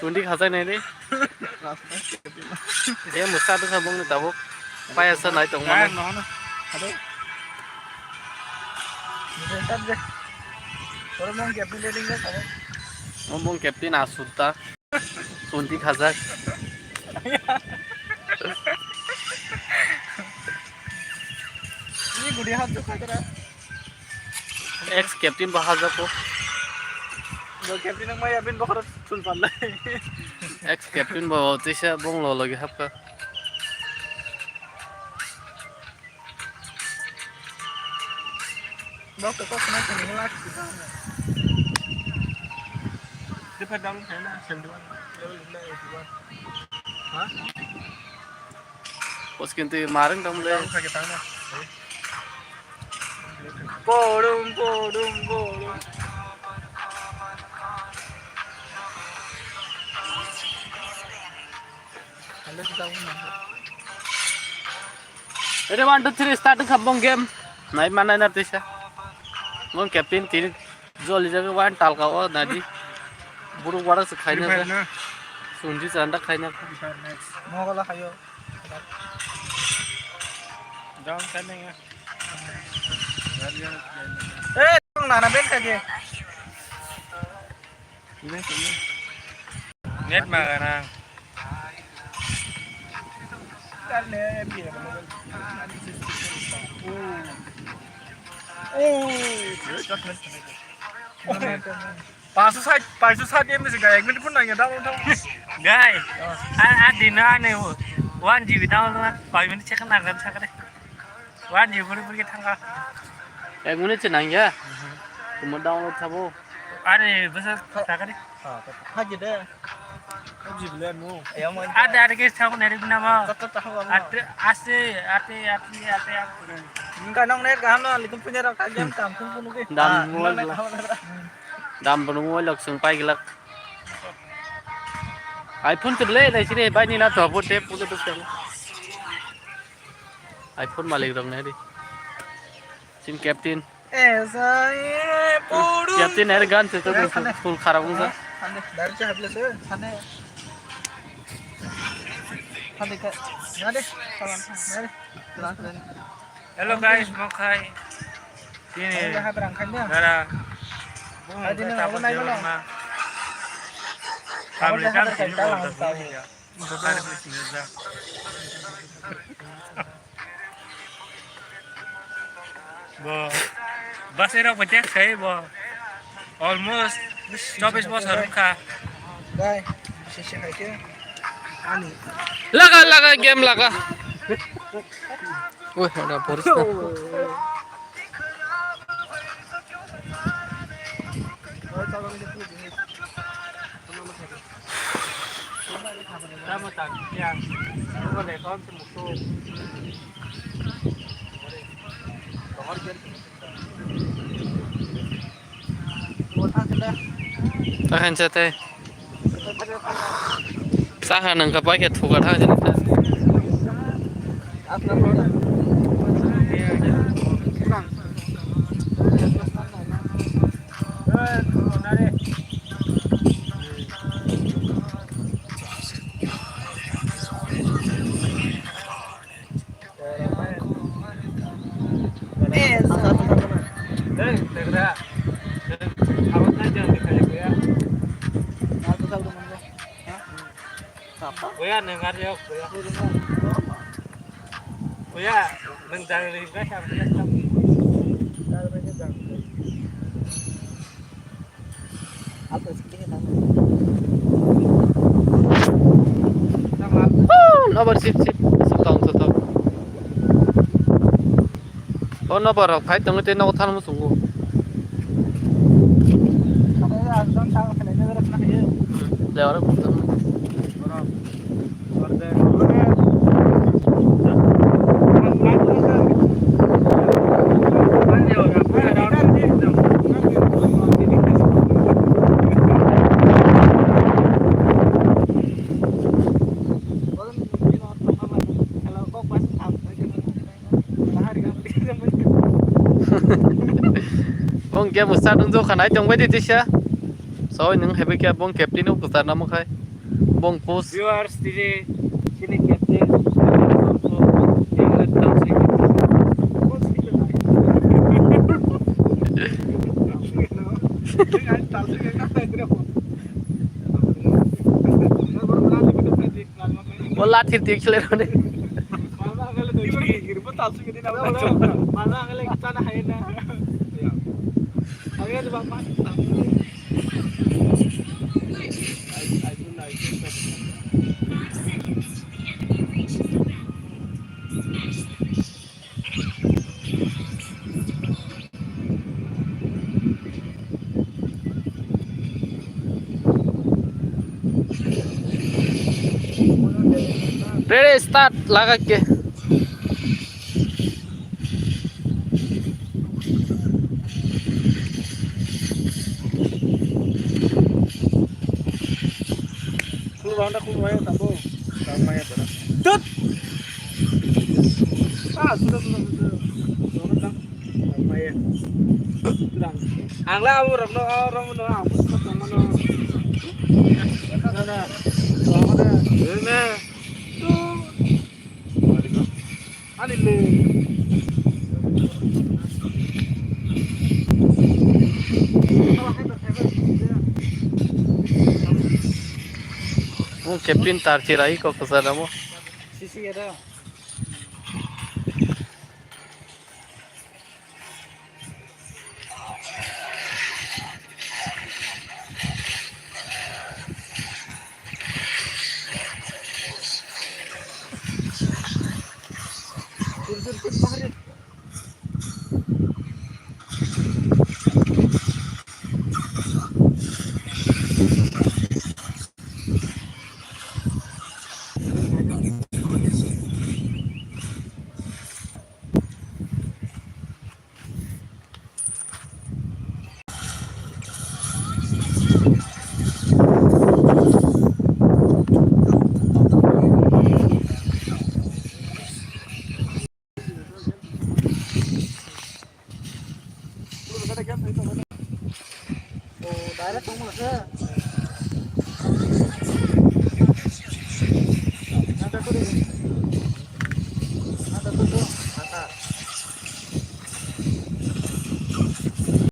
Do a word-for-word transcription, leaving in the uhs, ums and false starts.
Twenty khajak nai di. Dia musa tu sabung ni tabuk. Paya sa nai tong mano. Ngomong captain asur ta. Twenty khajak. Ini gudi hap tu kagera. Ex captain bo hajak ko. Bo captain ang maya bin bokhorok thun pallai. Ex captain bo tisa bong lo logi hapka. Bok to kok na kini lak sita. Dia pada dalam sana, sentuhan. Level lima itu, Bang. Hah? Bos kintu mareng dong le. Tang sakit tang na. Podum, podum, podum. Hello, kita umum. Ready, one, two, three, start kha bong game. Nai manai na tisa. Bong captain tini joli jabe wan talka o nadi. Buru wara se khaina. Free Fire ja. Na? Sunji chanda khaina. Free Fire next. Mogola khayo. Down khaina ya. Eh, nana ben khaje. Net magarang. Paanch sat, paanch sat M B se gaya, ek minute pun nangya, download tau. Gai, a, a, dino ane one G B download, koi minute check nangam sakare. Wani buri buri thanga. Ek minute se nangya. Kumo download thabo. Ani bwsa thakari. Ha, ha, ha, gede. Pub G bilen mo. Ayo, mo. Ada, ada ke thang neri bina mo. Tat, tat, tat, tat, tat. Ate, ase, ate, ate, ate, ate. Nungka nong net gaham no, litum punya rok thang jam tam thung punu ke. Dam mo. Dam punu mo lok sung pai gilak. iPhone te bele dai sini bai ni na to bo te puja bus. iPhone malik rok nai di. Sim captain. Esa, eh, puru. Captain er gan se to. Eh, sane. Full kharap wngsa. Sane, dari cha habla se, sane. Sane ka, nade, salam, nade. Salam, salam. Hello guys, mo khai. Sini. Hello, hai, berang khai dia. Dara. Hai, dini, apa naik mana? Family kan sini. Bo, bus erok bo tek sai bo. Almost chobbish bosor wngkha. Laga, laga, game laga. Wih, ada polis. Tahan sa tei. Saha nang ka paikhe thuka thang sini. Kuya nang ari yok kuya. Kuya nang jang ri ka sa kuya sa. Nobar sip sip sotong sotong. O nobar rok phai tongo tei nogo thalmo chungo. Lebar. Bong game start wng jokha nai tongbai di tisa. Soi nung haibai khe bong captain o kwchar namo khai. Bong post. Viewers, tini, tini captain. Yang lihat tahu sih. Wala thir thir khlai rw ni. Ready, start, laga ke. Khulumani da khulumani tabo. Tangmaya tara. Tut. Ah, sudah, sudah, sudah. Sudah, sudah. Tangmaya. Sudah. Ang la abo rokno, oh, rokno, ang buskha tangmano. Sana. Sana. Ini. Tut. Ani le. Mo captain tar chirai ko khosar mo. Sisi ada. Direct tongma se.